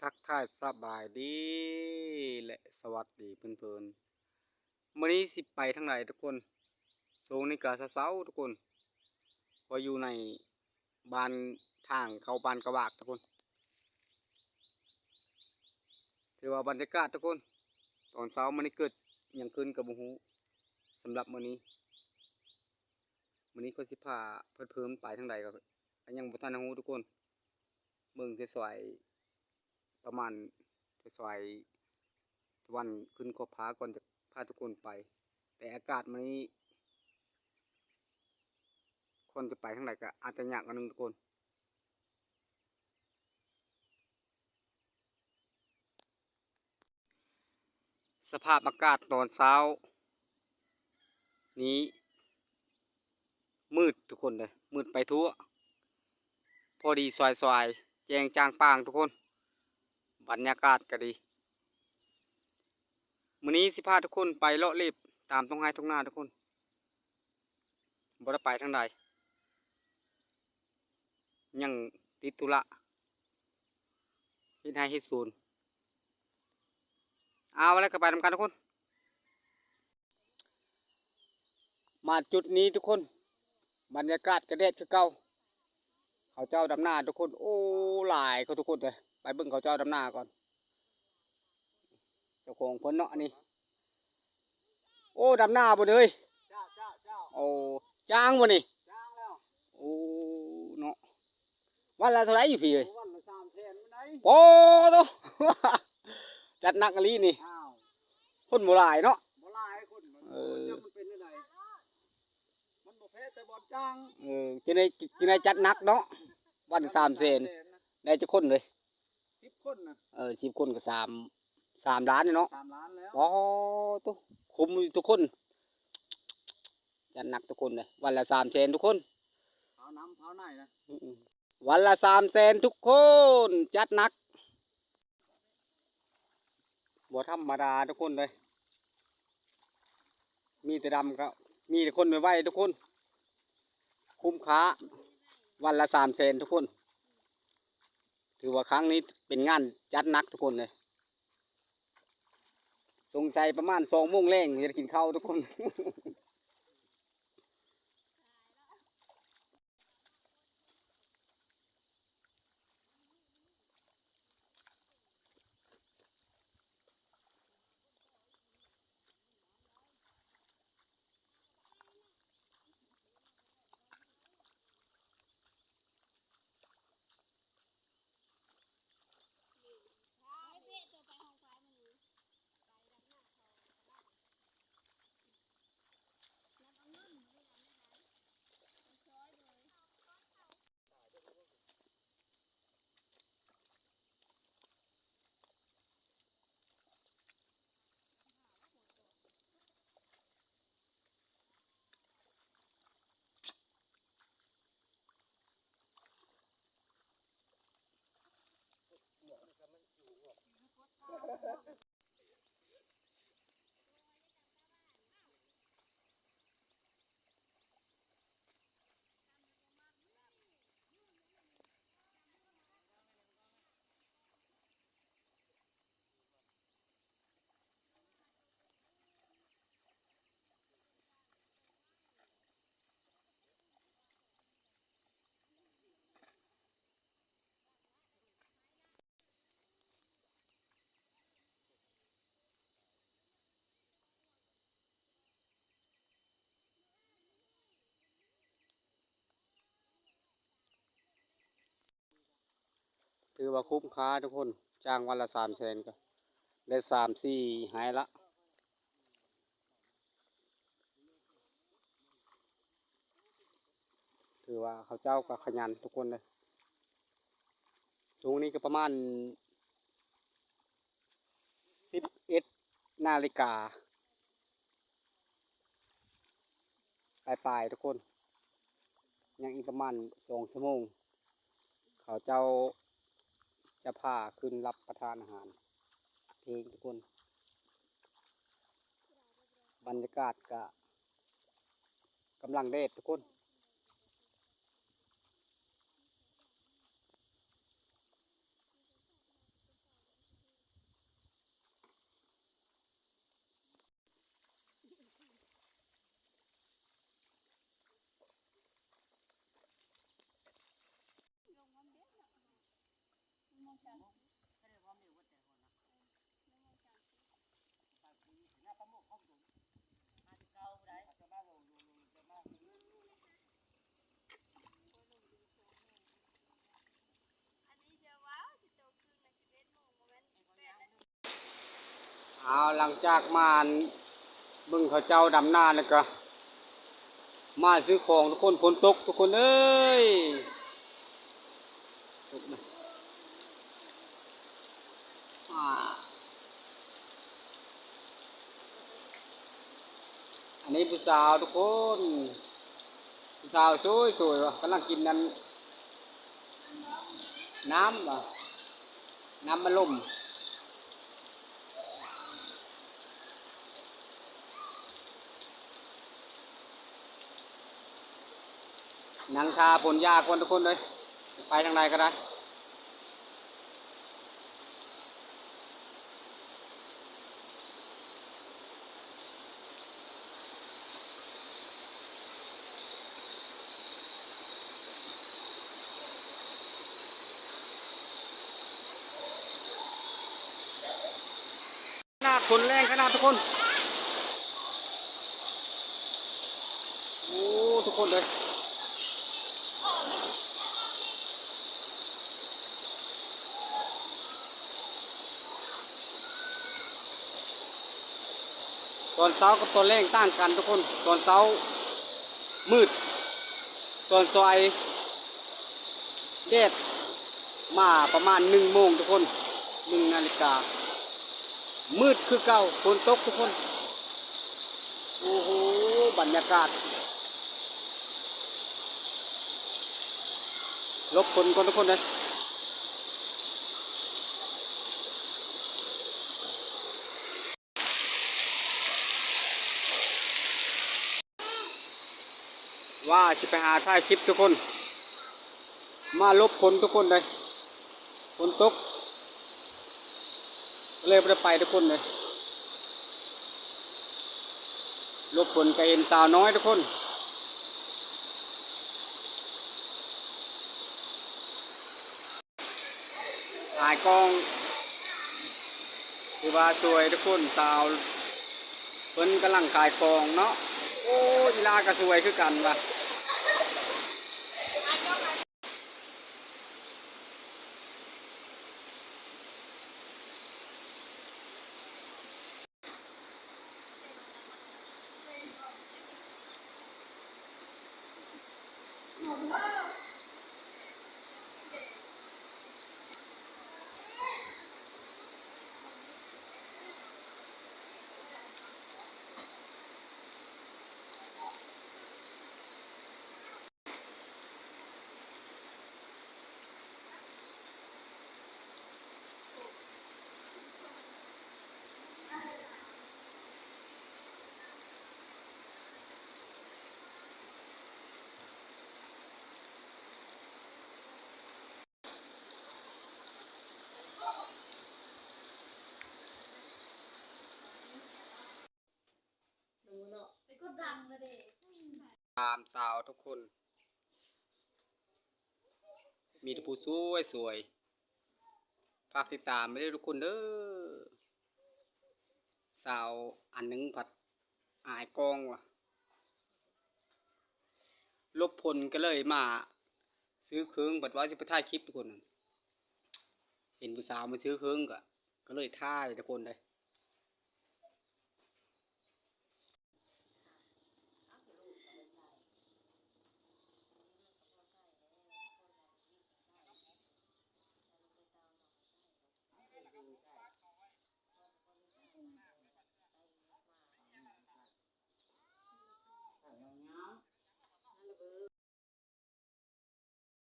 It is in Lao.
ທັກທາຍສະບາຍດີ ແລະ ສະຫວັດດີເພິ່ນໆ. ມື້ນີ້ຊິໄປທາງໃດທຸກຄົນ? ຊ່ວງນີ້ກະເຊົ້າໆ ທຸກຄົນ, ກໍຢູ່ໃນບ້ານ ທາງເຂົ້າບ້ານກະຫວາກທຸກຄົນ. ຖືວ່າບັນຍາກາດທຸກຄົນ ຕອນເຊົ້າມື້ນີ້ເກີດຫຍັງຂຶ້ນກໍບໍ່ຮູ້. ສຳລັບມື້ນີ້ ມື້ນີ້ຂ້ອຍຊິພາເພິ່ນໄປທາງໃດກໍ ກໍຍັງບໍ່ທັນຮູ້ທຸກຄົນ. ເບິ່ງແຕ່ສວຍ ປະມານແຕ່ສວຍຕາເວັນຂຶ້ນຂອບຟ້າກ່ອນຈະພາທຸກຄົນໄປ. ແຕ່ອາກາດມື້ນີ້ ຄົນຈະໄປທາງໃດກໍອາດຈະຍາກໜ້ອຍໜຶ່ງທຸກຄົນ. ສະພາບອາກາດຕອນເຊົ້ານີ້ມືດທຸກຄົນເດີ, ມືດໄປທົ່ວ, ພໍດີສວາຍໆ ແຈ້ງຈ່າງປ່າງທຸກຄົນ, ບັນຍາກາດກໍດີ. ມື້ນີ້ຊິພາທຸກຄົນໄປເລາະເລັບຕາມທົ່ງໄຮ່ທົ່ງນາທຸກຄົນ, ບໍ່ໄດ້ໄປທາງໃດ, ຍັງຕິດທຸລະ ເຮັດໄຮ່ເຮັດສວນ. ເອົາແລ້ວກໍໄປນຳກັນທຸກຄົນ. ມາຈຸດນີ້ທຸກຄົນ ບັນຍາກາດກະແດດຄືເກົ່າ. ເຂົາເຈົ້າດຳນາທຸກຄົນ, ໂອ້ ຫຼາຍເຂົາທຸກຄົນເລີຍ. ໄປເບິ່ງເຂົາເຈົ້າດຳນາກ່ອນ. ເຈົ້າຂອງເພິ່ນເນາະ ອັນນີ້. ໂອ້ ດຳນາບໍ່ເດີຍ? ເຈົ້າ ເຈົ້າ ເຈົ້າ. ໂອ້ ຈ້າງບໍ່ນີ້? ຈ້າງແລ້ວ. ໂອ້ ເນາະ. ວັນລະເທົ່າໃດຢູ່ພີ້ເອີຍ? ວັນລະສາມແສນໄດ໋. ໂອ້ໂຕ ຈັດໜັກອີ່ຫຼີນີ້. ອ້າວ ຄົນບໍ່ຫຼາຍເນາະ. ບໍ່ຫຼາຍຄົນ. ເອີ ມັນເປັນຈັ່ງໃດ? ມັນບໍ່ແພ້ແຕ່ບ່ອນຈ້າງ. ເອີ ຈັ່ງໃດ ຈັ່ງໃດຈັດໜັກເນາະ. ວັນສາມແສນ ສາມແສນນະ. ໄດ້ຈັກຄົນເລີຍ? ສິບຄົນນະ. ເອີ ສິບຄົນກໍສາມ ສາມລ້ານເນາະ. ສາມລ້ານແລ້ວ. ອໍ ໂຕ ຄຸ້ມຢູ່ທຸກຄົນ. ຈັດໜັກທຸກຄົນເລີຍ. ວັນລະສາມແສນທຸກຄົນ. ເອົານຳເອົາໃນນະ. ອືມ ວັນລະສາມແສນທຸກຄົນ, ຈັດໜັກ ບໍ່ທຳມະດາທຸກຄົນເລີຍ. ມີແຕ່ດຳກໍ ມີແຕ່ຄົນໄວໆທຸກຄົນ. ຄຸ້ມຄ່າ ວັນລະສາມແສນທຸກຄົນ. ຖືວ່າຄັ້ງນີ້ເປັນງານຈັດໜັກທຸກຄົນເລີຍ. ສົງໄສປະມານສອງໂມງແລງຈະໄດ້ກິນເຂົ້າທຸກຄົນ. ຖືວ່າຄຸ້ມຄ່າທຸກຄົນ, ຈ້າງວັນລະສາມແສນ ກໍໄດ້ສາມສີ່ໄຮ່ລະ. ຖືວ່າເຂົາເຈົ້າກໍຂະຫຍັນທຸກຄົນເລີຍ. ຊ່ວງນີ້ກໍປະມານສິບເອັດນາລິກາປາຍໆ ທຸກຄົນ, ຍັງອີກປະມານສອງຊົ່ວໂມງ ເຂົາເຈົ້າ ຈະພາຂຶ້ນຮັບປະທານອາຫານເອງທຸກຄົນ. ບັນຍາກາດກະກຳລັງແດດທຸກຄົນ. ເອົາ ຫຼັງຈາກມາເບິ່ງເຂົາເຈົ້າດຳນາແລ້ວກະມາຊື້ຂອງທຸກຄົນ. ຝົນຕົກທຸກຄົນເອີຍ. ອາ ອັນນີ້ຜູ້ສາວທຸກຄົນ, ຜູ້ສາວສວຍໆ ວ່າ ກຳລັງກິນນັ້ນ ນ້ຳ ວ່າ ນ້ຳມະລົມ. ນັ່ງຖ້າຝົນຢາກ່ອນທຸກຄົນເອີຍ, ໄປທາງໃດກໍໄດ້. ຂະໜາດຝົນແຮງຂະໜາດທຸກຄົນ. ໂອ້ ທຸກຄົນເອີຍ, ຕອນເຊົ້າກັບຕອນແລງຕ່າງກັນທຸກຄົນ. ຕອນເຊົ້າມືດ, ຕອນສາຍແດດມາປະມານໜຶ່ງໂມງທຸກຄົນ, ໜຶ່ງນາລິກາ. ມືດຄືເກົ່າ, ຝົນຕົກທຸກຄົນ. ໂອ້ໂຫ ບັນຍາກາດ, ຫຼົບຝົນກ່ອນທຸກຄົນເດີ. ວ່າຊິໄປຫາຖ່າຍຄລິບທຸກຄົນ, ມາຫຼົບຝົນທຸກຄົນເດ້, ຝົນຕົກ ກໍເລີຍບໍ່ໄດ້ໄປທຸກຄົນເດ້. ຫຼົບຝົນກໍເຫັນສາວນ້ອຍທຸກຄົນ. ຂາຍກ່ອງ ຖືວ່າສວຍທຸກຄົນ, ສາວເພິ່ນກຳລັງຂາຍຂອງເນາະ. ໂອ້ ອີ່ຫຼ້າກໍສວຍຄືກັນວ່າ. ສາມສາວທຸກຄົນ ມີແຕ່ຜູ້ສວຍໆ. ຝາກຕິດຕາມໄປເດີທຸກຄົນເດີ. ສາວອັນໜຶ່ງພັດອາຍກ້ອງວ່າ ຫຼົບຝົນກໍເລີຍມາຊື້ເຄື່ອງ, ບັດວ່າຊິໄປຖ່າຍຄລິບທຸກຄົນ, ເຫັນຜູ້ສາວມາຊື້ເຄື່ອງ ກໍ ກໍເລີຍຖ່າຍທຸກຄົນເດ້.